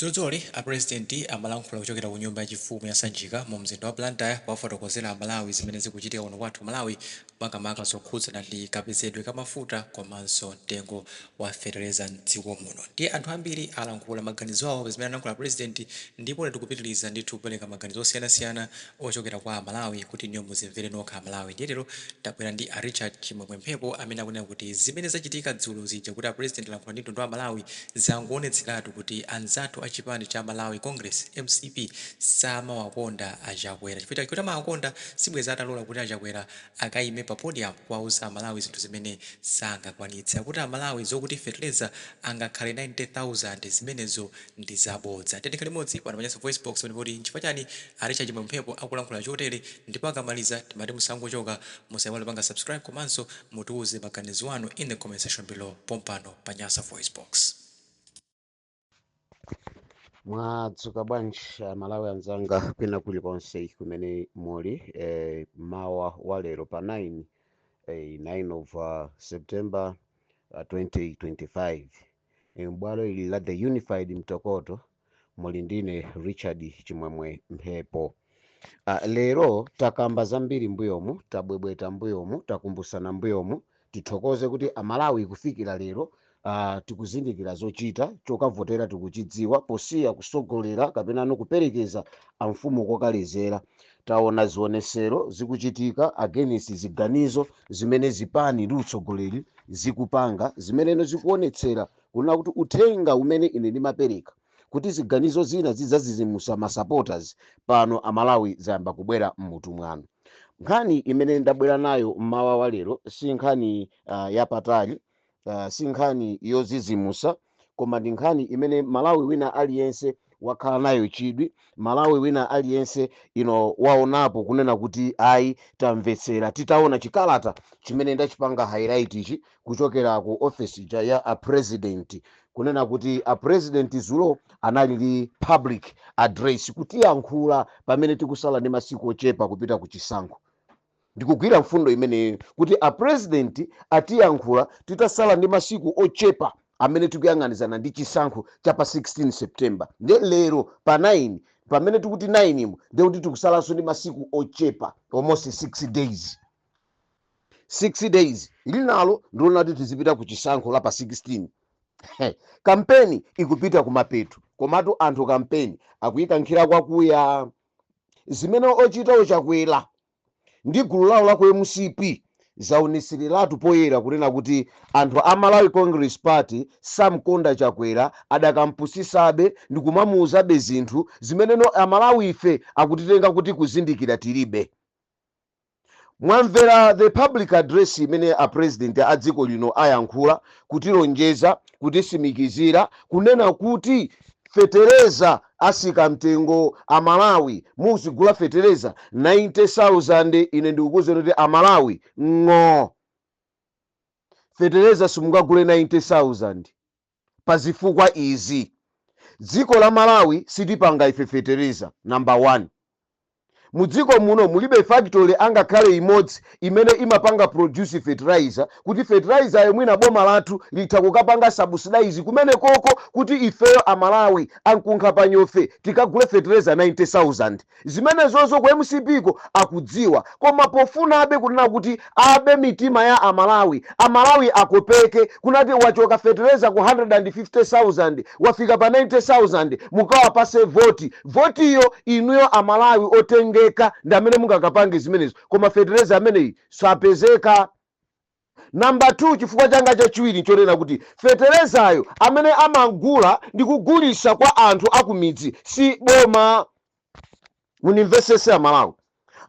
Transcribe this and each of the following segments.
Dzulodzuloli a President amalankhula kuchokera ku nyumba yachifumu ya Sanjika mu mzinda wa Blantyre kuwafotokozera aMalawi zimene zikuchitika kuno kwathu Malawi, makamaka zokhudzana ndi kapezedwe ka mafuta komanso mtengo wa feteleza mdziko muno. Ndiye anthu ambiri alankhula maganizo awo pa zimene analankhula President, ndipo tikupitiliza ndithu kupereka maganizo osiyanasiyana ochokera kwa aMalawi kuti inuyo muzimvere nokha aMalawi. Ndiye lero tabwera ndi a Richard Chimwemwe Mphepo amene akunena kuti zimene zachitika dzulo zija kuti a President alankhula ndi mtundu wa Malawi zangoonetseratu kuti anzathu a chipani cha Malawi Congress, mcp, samawakonda a Chakwera, chifukwa chake kuti amawakonda sibwezi atalola kuti a Chakwera akaime pa podium kuwauza aMalawi zinthu zimene sangakwanitse. Akuti aMalawi, zokuti feteleza angakhale 90,000, zimenezo ndi zabodza. Tikhale limodzi pano pa Nyasa Voice Box pamene kuti nchifukwa chani a Richard Chimwemwe Mphepo akulankhula chotere, ndipo akamaliza timati musangochoka, musaiwale kupanga subscribe komanso mutiuze maganizo anu in the comment section below pompano pa Nyasa Voice Box. Mwadzuka bwanji Malawi anzanga kwina kulikonse kumene muli? Mawa wa lero pa 9, 9 of September 2025, bwalo ili la The Unified Mtokoto muli ndine Richard Chimwemwe Mphepo. Lero takamba zambiri mbuyomu, tabwebweta mbuyomu, takumbusana mbuyomu. Tithokoze kuti Amalawi kufikira lero tikuzindikira zochita, chokavotera tikuchidziwa, posiya kusogolera kapena no kuperekeza amfumu kokalezera. Taona zionesero zikuchitika against ziganizo zimene zipani ndi utsogoleri zikupanga, zimeneno zikuonetsera kunena kuti uthenga umene ine ndimapereka kuti ziganizo zina zidzazizimusa ma supporters, pano Amalawi zayamba kubwera mmutu mwanu. Nkhani imene ndabwera nayo mmawa wa lero si nkhani yapatali, si nkhani yozizimusa, koma ndi nkhani imene Malawi wina aliyense wakhala nayo chidwi. Malawi wina aliyense ino waonapo kunena kuti ayi, tamvetsera titaona chikalata chimene ndachipanga highlight ichi kuchokera ku office ija ya a President, kunena kuti a President zulo anali ndi public address kutiyankhula pamene tikusala ndi masiku ochepa kupita ku chisankho. Ndikugwira mfundo imeneyo kuti a President atiyankhula titasala ndi masiku ochepa amene tikuyang'anizana ndi chisankho cha pa 16 September. Nde lero pa 9, pamene tikuti 9 imo, ndekuti tikusalanso ndi masiku ochepa, almost 6 days. 6 days linalo ndilona kuti tizipita ku chisankho la pa 16. Kampeni ikupita kumapeto, komatu anthu kampeni akuyikankhira kwakuya. Zimene ochita oChakwera ndi gulu lawo la ku MCP zaonesereratu poyera kunena kuti anthu a Malawi Congress Party samkonda Chakwera, adakampusisabe ndikumamuuzabe zinthu zimeneno Amalawi ife akutitenga kuti kuzindikira tilibe. Mwamvera the public address imene a President a dziko lino ayankhula, kutilonjeza, kutisimikizira kunena kuti fetereza asika mtengo, Amalawi muzigula fetereza 90,000. Ine ndikukuwuzeni kuti Amalawi, ng'o, fetereza simungagule 90,000 pa zifukwa izi: dziko la Malawi sitipanga ife fetereza, number 1. Mudziko muno mulibe factory angakhale imodzi imene imapanga produce fertilizer, kuti fertilizer yo mwina boma lathu litha kukapanga subsidize kumene koko kuti ifeyo Amalawi ankunkha panyofe tikagule fertilizer 90,000. Zimenezozo ku MCP ko akudziwa, koma pofunabe kunena kuti abe mitima ya Amalawi, Amalawi akopeke kunati wachoka fertilizer ku 150,000 wafika pa 90,000, mukawapase voti. Votiyo inuyo Amalawi otengeka ndi amene mungakapange zimenezo, koma fertilizer ameneyi sapezeka. Namba 2, chifukwa changa chachiwiri nchonena kuti feterezayo amene amagula ndi kugulisa kwa anthu akumidzi si boma. Munimvesese Amalawi,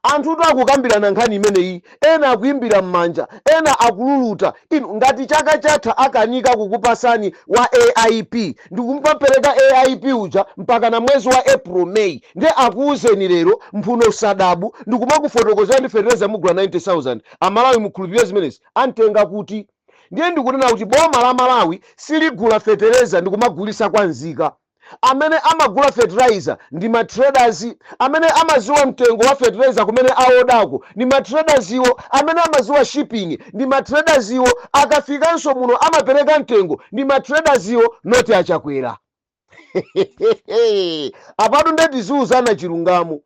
anthutu akukambirana nkhani imeneyi, ena akuimbira m'manja, ena akululuta. Inu, ngati chaka chatha akanika kukupasani wa AIP ndikumupapereka AIP uja mpaka na mwezi wa April, May, ndi akuuzeni lero mphuno sadabu ndikumakufotokozera ndi fetereza mugula 90,000, Amalawi mukhulupirire zimenezi? Amtenga kuti? Ndiye ndikunena kuti boma la Malawi siligula fetereza ndikumagulisa kwa nzika. Amene amagula fertilizer ndi ma traders. Amene amaziwa mtengo wa fertilizer kumene aodako ndi ma traders iwo. Amene amaziwa shipping ndi ma traders iwo. Akafikanso muno amapereka mtengo ndi ma traders iwo, not aChakwera. Apatu ndetiziuzana chilungamo.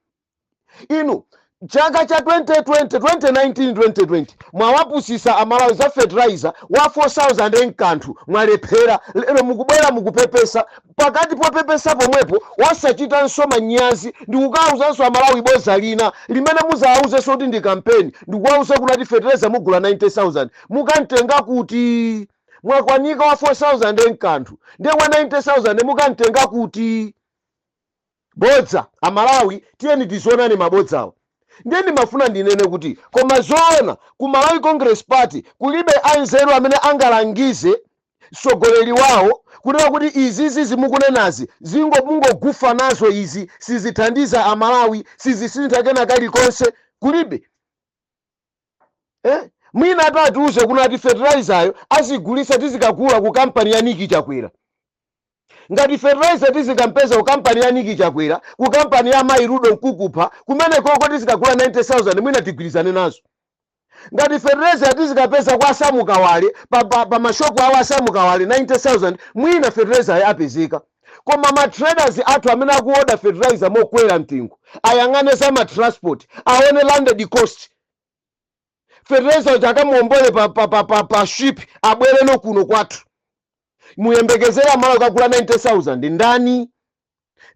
Inu, chaka cha 2020, 2019, 2020 mwawapusisa Amalawi za fertilizer wa 4000 enkanthu, mwalephera. Lero mukubwera mukupepesa. Pakati popepesa pomwepo wasachitanso manyazi ndikukawuzanso Amalawi boza lina limene muzawauzenso kuti ndi kampeni, ndikuwauza kuti fertilizer mugula 90,000. Mukamtenga kuti? Mwakwanika wa 4000 enkanthu, ndiye wa 90,000 mukamtenga kuti? Bodza! Amalawi, tiyeni tizionani mabodzawo. Ndiye ndimafuna ndinene kuti, koma zoona ku Malawi Congress Party kulibe anzeru amene angalangize mtsogoleri wawo kunena kuti izizi zimukunenazi zingo mungogufa nazo, izi sizithandiza Amalawi, sizisintha kena kalikonse? Kulibe, eh? Mwina atatiuze kunati fertilizer azigulisa, tizikagula ku kampani ya Niki Chakwera. Ngati fertilizer tizikampeza ku kampani ya Niki Chakwera, ku kampani ya Mayi Rudo Mkukupha, kumene koko tizikagula 90,000, mwina tigwirizane nazo. Ngati fertilizer tizikapeza kwa Samukawale, pa mashopu awo asamukawale 90,000, mwina fertilizer apezeka. Koma ma traders athu amene akuoda fertilizer mokwera mtengo, ayang'ane za ma transport, aone landed cost. Fertilizer uja akamuombole pa ship, abwereno kuno kwathu, muyembekezera Amalawi kagula 90,000 ndani?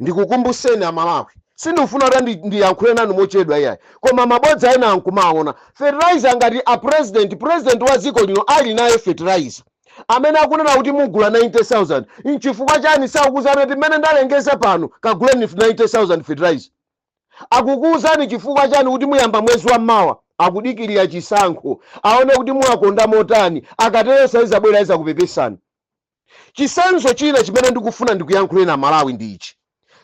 Ndikukumbuseni Amalawi, sindikufuna kuti ndiyankhule nanu mochedwa, iyayi, koma mabodza ena ankumaona. Fertilizer, ngati a president wa dziko lino ali naye fertilizer amene akunena kuti mugula 90,000, nchifukwa chani sakukuuzani kuti mmene ndalengeza pano kaguleni 90,000 fertilizer? Akukuuzani chifukwa chani kuti muyamba mwezi wa mawa? Akudikirira chisankho, aone kuti muwakonda motani. Akatero saizabwera izakupepesani. Chisanzo china chimene ndikufuna ndikuyankhuleni Amalawi ndi ichi: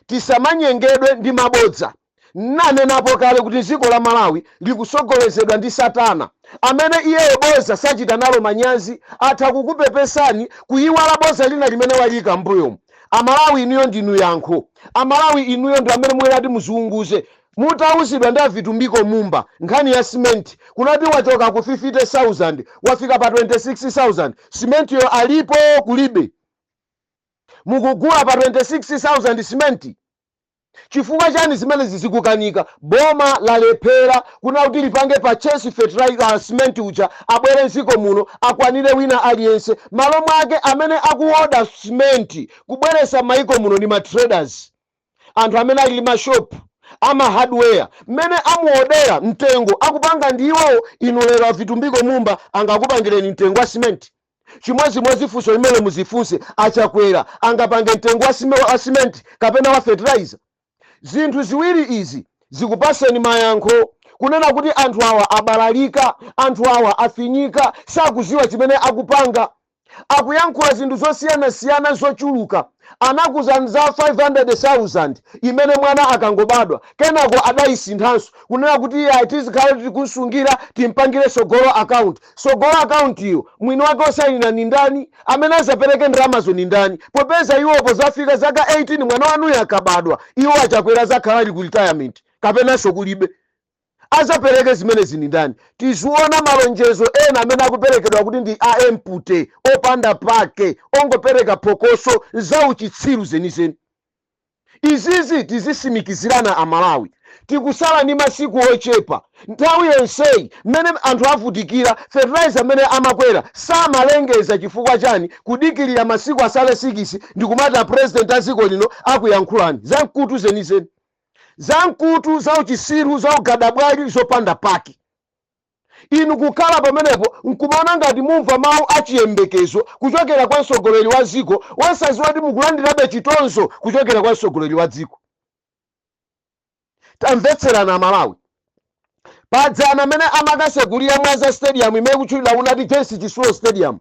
tisamanyengedwe ndi mabodza. Nanenapo kale kuti dziko la Malawi likusogolezedwa ndi Satana, amene iyeyo boza sachita nalo manyazi, atha kukupepesani kuyiwala boza lina limene waliyika mbuyomu. Amalawi, inuyo ndinu yankho. Amalawi, inuyo ndi amene muyenati muziunguze. Mutauzidwa ndi aVitumbiko Mumba nkhani ya simenti kunati wachoka ku 50,000 wafika pa 26,000, simentiyo alipo? Kulibe. Mukugula pa 26,000 simenti chifukwa chani? Zimenezi zikukanika. Boma lalephera kuna kuti lipange purchase fertilizer, cement uja abwere mdziko muno, akwanire wina aliyense. Malo mwake amene akuoda cement kubweresa maiko muno ndi ma traders, anthu amene ali mashopu ama hardware. Mmene amuodera mtengo akupanga ndi iwowo. Inu lero aVitumbiko Mumba angakupangireni mtengo wa cement? Chimodzimodzi funso limene muzifunse, aChakwera angapange mtengo wa cement kapena wa fertilizer? Zinthu ziwiri izi zikupaseni mayankho kunena kuti anthu awa abalalika, anthu awa afinyika, sakuziwa chimene akupanga, akuyankhula zinthu zosiyanasiyana zochuluka. Anakuza za 500,000 imene mwana akangobadwa, kenako adayisinthanso kunena kuti iye tizikhala tikusungira, timpangire Sogolo Account. Sogolo Account iyo mwini wake osayina ni ndani? Amene azapereke ndalamazo ni ndani? Popeza iwopo zafika zaka 18 mwana wanuyo akabadwa, iwo aChakwera zakhala ali ku retirement kapenanso kulibe. Azapereke zimenezi ni ndani? Tiziona malonjezo ena amene akuperekedwa kuti ndi a empty, opanda pake, ongopereka phokoso, zauchitsiru zenizeni. Izizi tizisimikizirana. Amalawi, tikusala ndi masiku ochepa. Nthawi yonseyi mmene anthu avutikira, fertilizer amene amakwera samalengeza chifukwa chani? Kudikirira masiku asale 6 ndikumati president a dziko lino akuyankhulani. Zamkutu zenizeni, zamkutu, zauchisiru, zaugadabwali, zopanda pake. Inu kukhala pamenepo nkumaona ngati mumva mawu achiyembekezo kuchokera kwa mtsogoleri wa dziko, wosadziwa kuti mukulandirabe chitonzo kuchokera kwa mtsogoleri wa dziko. Tamvetserana Amalawi, padzana amene amakasegulira Mwanza Stadium imene kutchulidwa kunati Jensi Chisulo Stadium,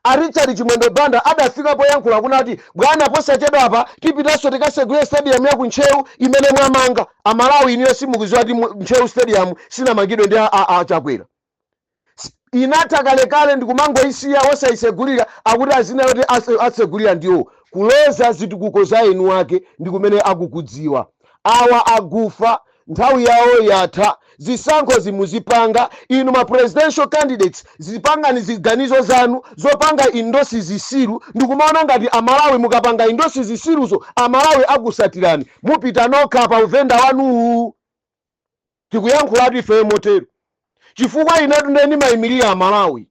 a Richard Chimwendo Banda adafika poyankhula kunati, "Bwana, posachedwa apa tipitanso tikasegulire stadium ya ku Ntcheu imene mwamanga." Amalawi, iniyo simukuziwa kuti Ntcheu Stadium sinamangidwe ndi aChakwera? Inatha kalekale, ndikumangoisiya osayisegulira. Akuti azina kuti asegulira ndiwo kuloza zitukuko za enu ake ndi kumene akukudziwa. Awa agufa. Nthawi yawo yatha. Zisankho zimuzipanga inu ma presidential candidates, zipangani ziganizo zanu zopanga endorse zisilu, ndikumaona ngati Amalawi mukapanga endorse zisiluzo Amalawi akusatirani. Mupita nokha pa uvenda wanuwu. Tikuyankhulatu ifeyo motero chifukwa inetu ndiye ndimayimirira Amalawi.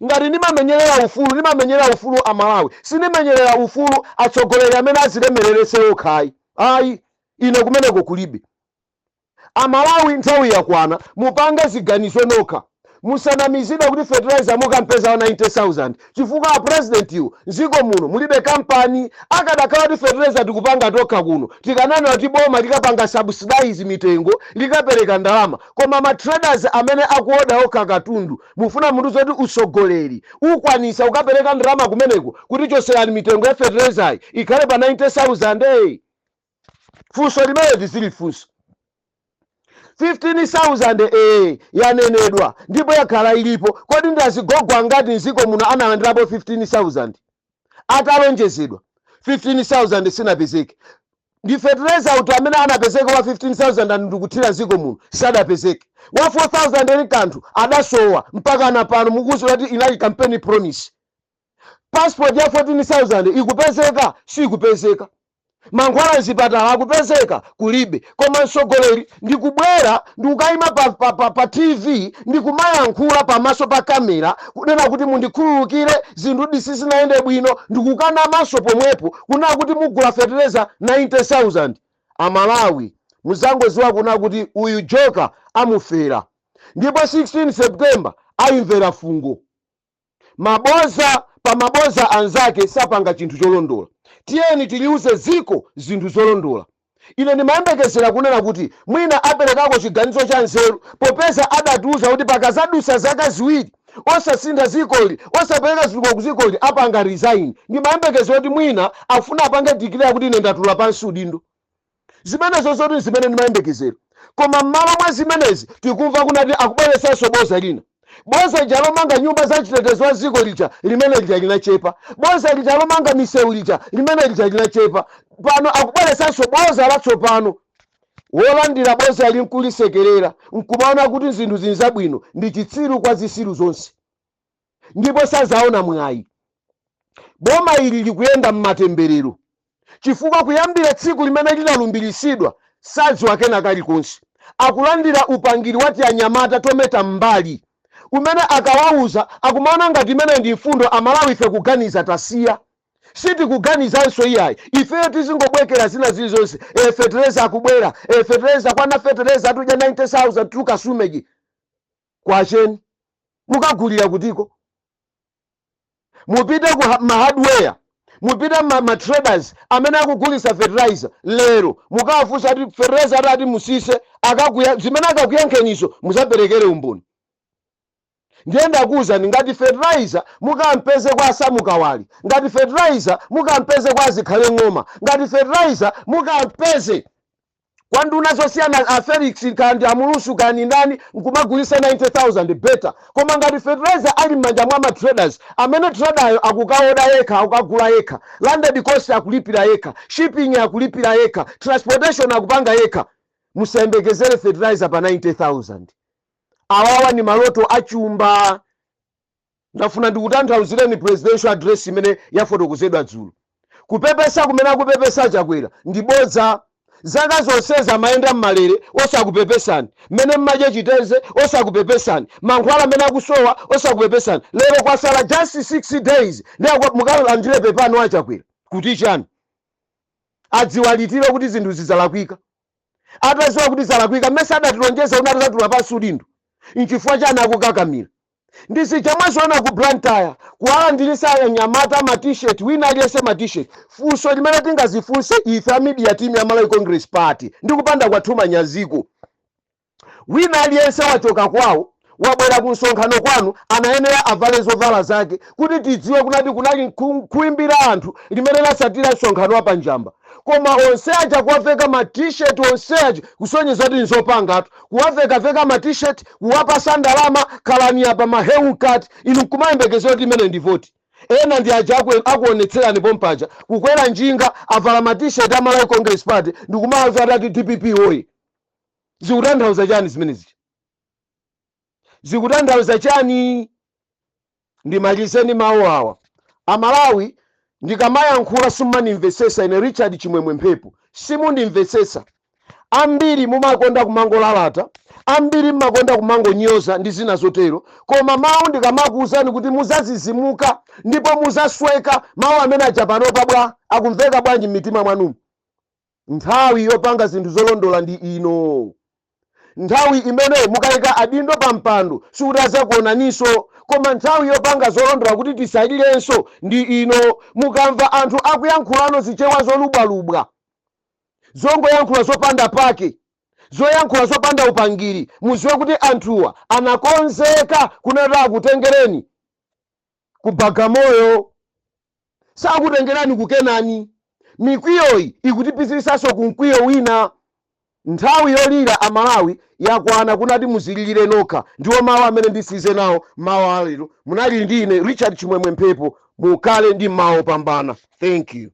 Ngati ndimamenyerera ufulu, ndimamenyerera ufulu Amalawi, sindimenyerera ufulu atsogoleri amene azilemererese okhayi, ayi. Ine kumeneko kulibe. Amalawi, nthawi yakwana, mupange ziganizo nokha. Musanamizidwe kuti fertilizer mukampeza wa 90,000, chifukwa a president iwo mdziko muno mulibe kampani. Akadakhala kuti fertilizer tikupanga tokha kuno, tikananena kuti boma likapanga subsidize mitengo, likapereka ndalama. Koma ma traders amene akuoda okha katundu, mufuna munthu zoti usogoleri ukwanisa ukapereka ndalama kumeneko kuti choserani mitengo ya fertilizer ikhale pa 90,000? Eh, funso limene tizilifunsa. 15,000 yanenedwa ndipo yakhala ilipo. Kodi ndazigogwa ngati mdziko muno analandirapo 15,000 atalonjezedwa? 15,000 sinapezeke. Ndi fertilizer uti amene anapezeka wa 15,000 and ndikuthira mdziko muno? Sadapezeke. Wa 4,000 ndi kanthu adasowa mpaka na pano, mukuziwa kuti inali campaign promise. Passport ya 14,000 ikupezeka? Sikupezeka. Mankhwala mzipatala akupezeka? Kulibe. Koma mtsogoleri ndikubwera ndikukayima pa TV, ndikumayankhula pamaso pa kamera kunena kuti mundikhululukire, zinthu sizinayende bwino, ndikukanamanso pomwepo kunena kuti mugula fertilizer 90,000. Amalawi, muzangoziwa kuna kuti uyu joka amufera, ndipo 16 September ayimvera fungo. Maboza pa maboza anzake sapanga chinthu cholondola. Tiyeni tiliuze ziko zinthu zolondola. Ine ndimayembekezera kunena kuti mwina aperekako chiganizo cha nzeru, popeza adatiuza kuti pakazadusa zaka 2 osasintha zikoli, osapereka zitukuko kuzikoli, apanga resign. Ndimayembekezera kuti mwina afuna apange declare kuti ine ndatula pansi udindo. Zimenezo zoti zimene ndimayembekezera. Koma m'malo mwa zimenezi tikumva kunati akubweretsanso boza lina, boza lija lomanga nyumba za chitetezo wa dziko lija, limene lija linachepa. Boza lija lomanga misewu lija, limene lija linachepa. Pano akubweretsanso boza latsopano. Wolandira boza ali nkulisekerera, nkumaona kuti zinthu zili zabwino, ndi chitsiru kwa zisilu zonse, ndipo sazaona mwayi. Boma ili likuyenda m'matemberero, chifukwa kuyambira tsiku limene linalumbiritsidwa sadziwa kena kalikonse. Akulandira upangiri wati anyamata tometa mbali umene akawauza akumaona ngati imene ndi mfundo. Amalawi, ife kuganiza tasiya, sitikuganizanso iyayi. Ifeyo tizingobwekera zina zilizonse. Fetereza akubwera, fetereza kwana, fetereza atudya 90,000, tukasumeji kwacheni mukagulira kutiko? Mupite ku ma hardware, mupite ma traders amene akugulisa fertilizer lero, mukawafunsa kuti fertilizer atati musise, akakuya zimene akakuyankheniso, musaperekere umboni. Ndiye ndakuwuzani, ngati fertilizer mukampeze kwa asamukawali, ngati fertilizer mukampeze kwa azikhale Ng'oma, ngati fertilizer mukampeze kwa nduna zosiyana, a Felix kandi amulusu kani ndani, nkumagulisa 90,000, better. Koma ngati fertilizer ali m'manja mwa ma traders, amene traderyo akukaoda yekha, akukagula yekha, landed cost akulipira yekha, shipping akulipira yekha, transportation akupanga yekha, musayembekezere fertilizer pa 90,000. Awawa ni maloto achumba. Ndafuna ndikutanthauzireni presidential address imene yafotokozedwa dzulo. Kupepesa kumene akupepesa Chakwera ndi bodza. Zaka zonsezi amayenda mmalere osakupepesani, mmene mmadya chiteze osakupepesani, mankhwala amene akusowa osakupepesani. Lero kwasala just 6 days ndi mukalandire pepano achakwera kuti chani? Adziwa litiro kuti zinthu zizalakwika? Atadziwa kuti zalakwika, mmese adatilonjeza kuti atazatula pansi udindo? Nchifukwa chani akukakamira? Ndisija mwaziona ku Blantyre kuwalandirisa anyamata ma T-shirt, wina aliyense ma T-shirt. Funso limene tingazifunse ife a media team ya Malawi Congress Party, ndi kupanda kwathu manyaziko, wina aliyense wachoka kwawo wabwera ku msonkhano kwanu, anayenera avale zovala zake kuti tidziwe kunati kunali kuimbira anthu limene lasatira msonkhano wa panjamba. Koma onse aja kuwaveka ma T-shirt, onse aja kusonyeza kuti nzopangatu, kuwavekaveka ma T-shirt, kuwapasa ndalama, khalani apa maheukat, inu nkumayembekezera kuti imene ndi voti. Ena ndi aja akuonetserani pompaja kukwera njinga, avala ma T-shirt a Malawi Congress Party, ndikumawuza ati DPP oye. Zikutanthauza chani zimenezi? Zikutanthauza chani? Ndimalizeni mawu awa. Amalawi, ndikamayankhula simumandimvetsetsa. Ine Richard Chimwemwe Mphepo, simundimvetsetsa. Ambiri mumakonda kumangolalata, ambiri mmakonda kumangonyoza ndi zina zotero, koma mawu ndikamakuwuzani kuti muzazizimuka ndipo muzasweka, mawu amene aja panopa bwa akumveka bwanji m'mitima mwanumu? Nthawi yopanga zinthu zolondola ndi ino. Nthawi imene mukayika adindo pa mpando sikuti azakuonaninso, koma nthawi yopanga zolondola kuti tisalirenso ndi ino. Mukamva anthu akuyankhulano Zichewa zolubwalubwa, zongoyankhula zopanda pake, zoyankhula zopanda upangiri, muziwe kuti anthuwa anakonzeka kunati akutengereni ku Bagamoyo, sakutengerani ku Kenani. Mikwiyoyi ikutipitirisanso ku mkwiyo wina. Nthawi yolira Amalawi yakwana, kunati muzililire nokha. Ndiwo mawu amene ndisize nawo mawu alero. Munali ndi ine Richard Chimwemwe Mphepo. Mukhale ndi mawu opambana. Thank you.